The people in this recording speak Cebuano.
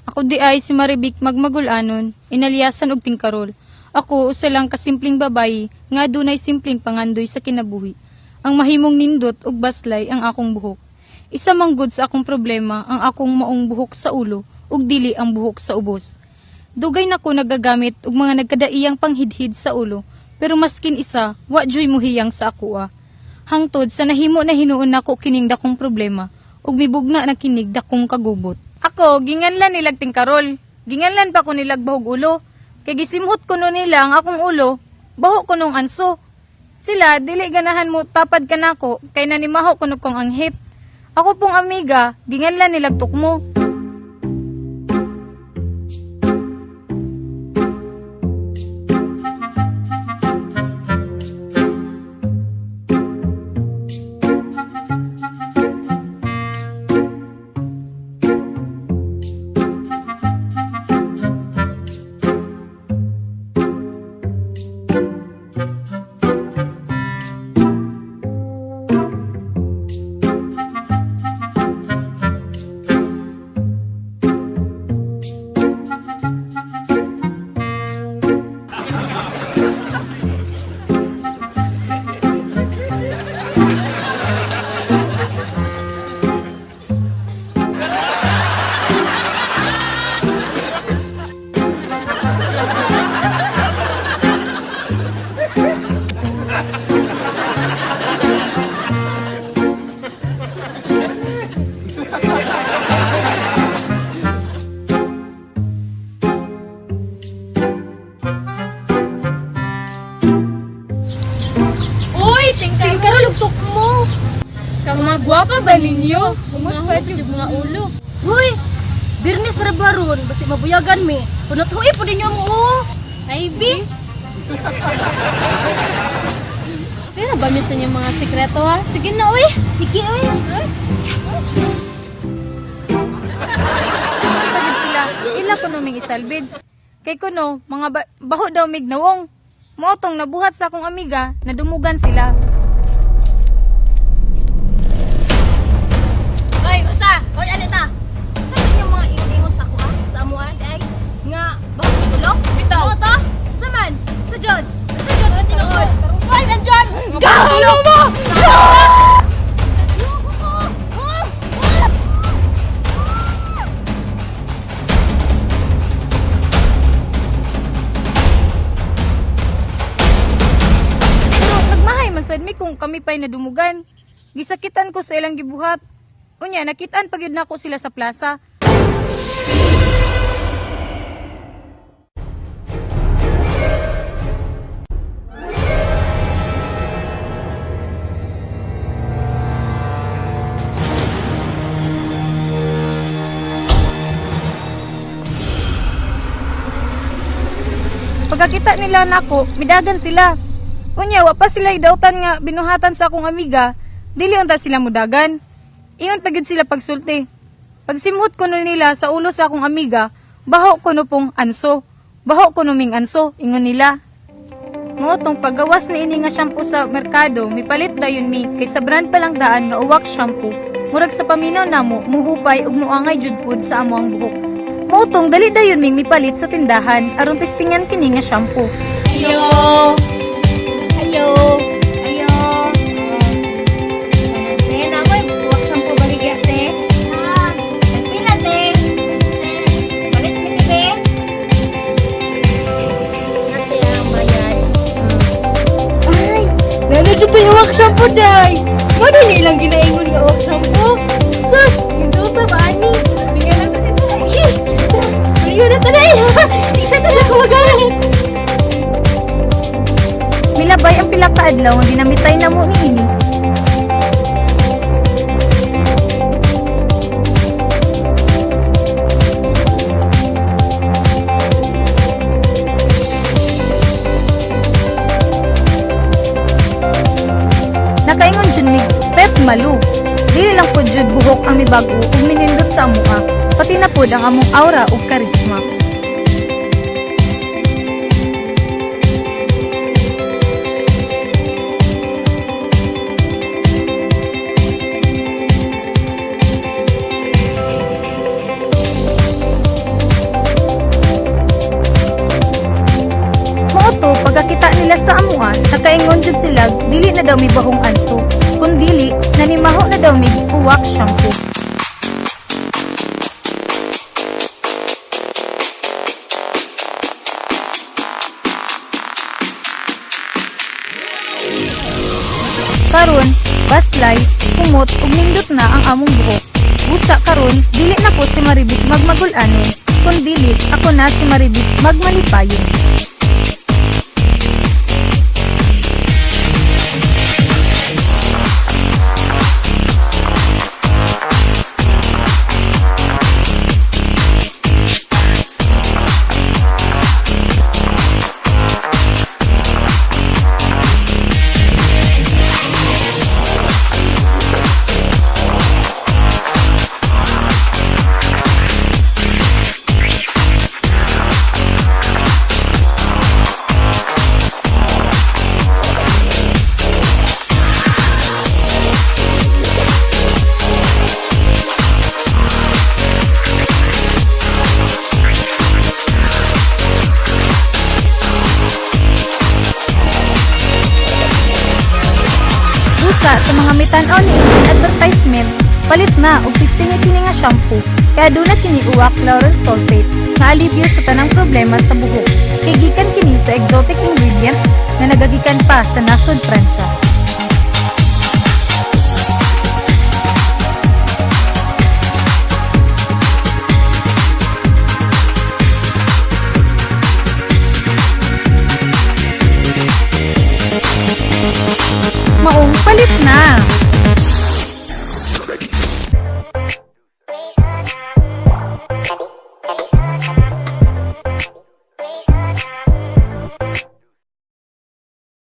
Ako diay si Marivic Magmagulanon, inalyasan og Tingkarol. Ako usa lang ka simpleng babayi nga adunay simpleng pangandoy sa kinabuhi. Ang mahimong nindot ug baslay ang akong buhok. Isa man gud sa akong problema ang akong maong buhok sa ulo ug dili ang buhok sa ubos. Dugay na ko nagagamit og mga nagkadaiyang panghidhid sa ulo, pero maskin isa, wa juy muhiyang sa akoa. Hangtod sa nahimo na hinuon nako kining dakong problema ug mibugna na kinig dakong kagubot. Ako ginganlan nilag Tingkarol. Ginganlan pa ko nilag bahog ulo. Kay gisimhot kuno nila ang akong ulo, baho ko nung anso. Sila dili ganahan mo tapad kanako kay nanimaho kuno kong anghit. Ako pong amiga, ginganlan nilag tukmo. Uy, Tingkarol ug tukmo. Kang mga gwapa ba ninyo? Umot pa jud mga ulo. Hoy! Birnis ra baron, basi mabuyagan mi. Punot huy po ninyo ang uo. Ay, bi. Di na ba miss niyo mga sikreto ha? Sige na, uy. Sige oy. Pagid sila, ila kuno mig isalbids. Kay kuno, mga baho daw mig nawong. Mao tong nabuhat sa akong amiga, nadumugan sila. Hoy, Rosa! Hoy, Anita! Sa inyo mga ingon-ingon sa ako ah? Sa amuan ay nga baho ang ulo? Bitaw. Ano to? Sa man? Sa John? Sa John, ang tinuod? Hoy, nandyan! Galo mo! Yuko ko! Oh! Pero nagmahay man sad mi kung kami pa'y nadumugan. Gisakitan ko sa ilang gibuhat. Unya, nakitaan pag yun nako sila sa plaza. Pagkakita nila nako, midagan sila. Unya, wa pa sila idautan nga binuhatan sa akong amiga, dili unta sila mudagan. Ingon pagid sila pagsulti. Pagsimhot kuno nila sa ulo sa akong amiga, baho kuno pong anso. Baho kuno ming anso, ingon nila. Mao tong paggawas ni ini nga shampoo sa merkado, mipalit dayon mi kay sa brand pa lang daan nga uwak shampoo. Murag sa paminaw namo, muhupay ug muangay jud pud sa amo ang buhok. Mao tong dali dayon ming mipalit sa tindahan aron testingan kini nga shampoo. Ayo! Ayo! Ayo! Te, nakoy, buwak shampoo baligya, te. Ah, nagpila, te. Palit mi, te, be. Nate, ang bayad. Ay! Nano dyan tayo uwak shampoo, day! Mano ni ilang ginaingon nga uwak shampoo? Sus! Hinduta ba, ani? Tingnan lang natin. Sige! Ayun na tanay! Excited na ko magamit! Milabay ang pila ka adlaw nga ginamitay namo niini. Nakaingon jud mig Pep Malu. Dili lang pod jud buhok ang mibago ug minindot sa amoa, pati na pod ang among aura ug karisma. ama, nakaingon jud sila dili na daw mi bahong anso, kundili nanimaho na daw mig uwak shampoo. Karon, baslay, humot ug nindot na ang among buhok. Busa karon, dili na ko si Maribik magmagul-anon, kundili ako na si Maribik magmalipayon. Busa sa mga mitan-aw ni advertisement, palit na og testingi kini nga shampoo kay aduna kini uwak lauryl sulfate nga alibyo sa tanang problema sa buhok. Kay gikan kini sa exotic ingredient nga nagagikan pa sa nasod Pransya. Maong palit na!